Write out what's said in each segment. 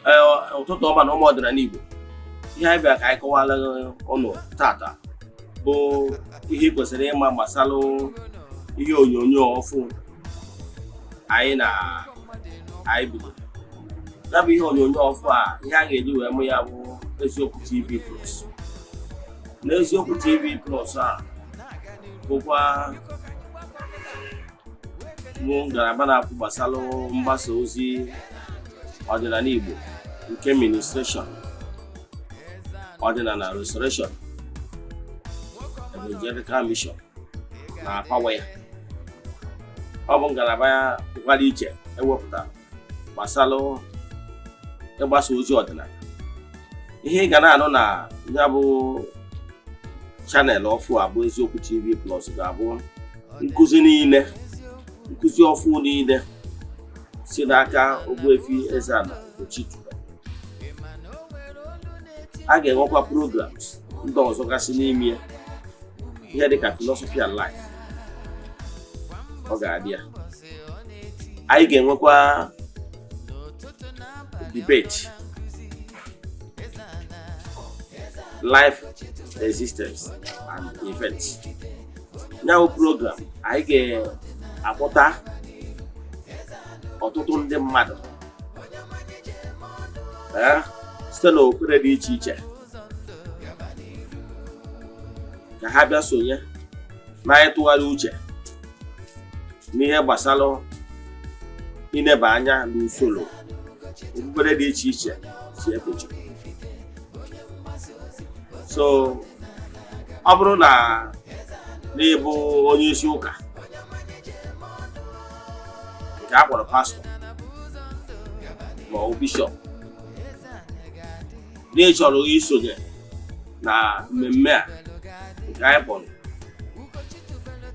Ụtụtụ ọma na ụmụ ọdịnala Igbo. Ihe anyị bịara ka anyị kọwara ụnụ tata bụ ihe ị kwesịrị ịma gbasara ihe onyonyo ọfụ anyị na anyị bidoro. Ya bụ ihe onyonyo ọfụ a, ihe a ga-eji wee mụ ya bụ Eziokwu TV Plus. Na Eziokwu TV Plus a bụkwa bụ ngalaba na-afụ gbasara mgbasa ozi ọdịnala Igbo nke Ministration Ọdịnala Restoration Evangelical Mission na power ya. Ọ bụ ngalaba ya dịkwara iche ewepụtara gbasara ịgbasa ozi ọdịnala. Ihe ị ga na-anụ na ya bụ channel ọfụ a bụ Eziokwu TV Plus ga-abụ nkụzi niile, nkụzi ọfụ niile si n'aka Ogbuefi Eze-Ana Ugochi tubelu. A ga-enwekwa programs ndị ọzọ gasị n'ime ya, ihe dịka philosophy and life, ọ ga-adị ya. Anyị ga-enwekwa debate, life, existence and events. Ya bụ program, anyị ga-akpọta ọtụtụ ndị mmadụ site n'okpukpere dị iche iche ka ha bịa sonye na ịtụgharị uche n'ihe gbasara ineba anya n'usoro okpukpere dị iche iche si efe Chukwu. So ọ bụrụ na n'ịbụ onye isi ụka nke a kpọrọ pastọ ma ọ bụ bishọp, na ị chọrọ isonye na mmemme a nke anyị kpọrọ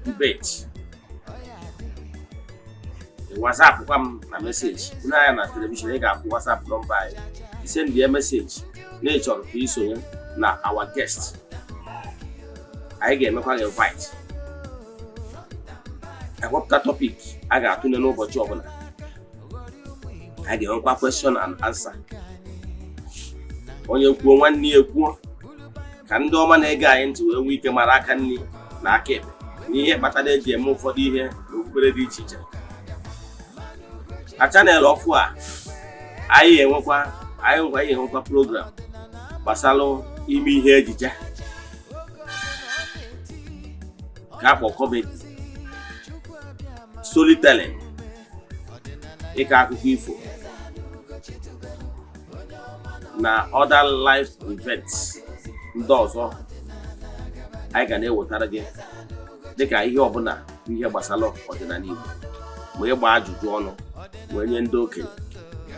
debate, WhatsApp kwa m na message anya na television, ị ga-afụ WhatsApp nọmba anyị. Send ya message na ị chọrọ ka ị sonye na our guest. Anyị ga-emekwa gị invite. Ewepụta topic a ga-atụle n'ụbọchị ọbụla. Anyị ga-enwekwa question and answer, onye kwuo, nwanne ya ekwuo, ka ndị ọma na-ege anyị ntị wee nwee ike mara aka nri na aka ekpe n'ihe kpatara eji eme ụfọdụ ihe n'okpukpere dị iche iche. Na channel ọfụ a, anyị enwekwa anyị nkwa anyị enwekwa program gbasara ime ihe ejije ka akpọ comedy, storytelling, ịkọ akụkọ ifo na other life events ndị ọzọ anyị ga na-ewetara gị, dịka ihe ọbụla bụ ihe gbasara ọdịnala Igbo, ma ịgba ajụjụ ọnụ wee nye ndị okenye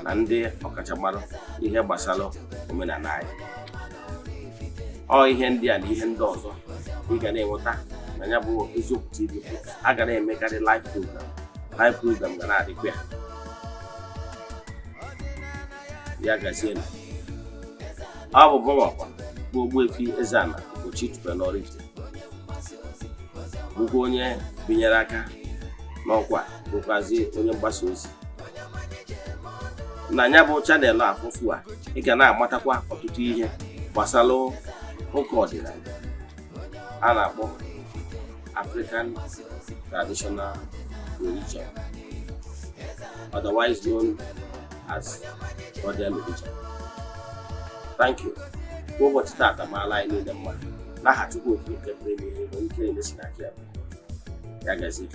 na ndị ọkachamara ihe gbasara omenala anyị. Ọ ihe ndị a na ihe ndị ọzọ ị ga na-enweta na ya bụ Eziokwu TV Plus. A ga na-emekarị live program, live program ga na-adịkwa ya. Ya gazienụ. Ọ bụ bụwakwa bụ Ogbuefi Eze-Ana Ugochi tubelu n'Oraifite, bụkwa onye binyere aka n'ọkwa, bụkwazi onye mgbasa ozi na ya bụ channel afụfụ a. Ị ga na-amatakwa ọtụtụ ihe gbasara ụka ọdịnala a na-akpọ African Traditional Religion, otherwise known as Godian Religion. Thank you. Ka ụbọchị taata maala anyị niile mma, n'aha Chukwu Okike nke pụrụ ime ihe, ike niile si n'aka ya. Ya gazie.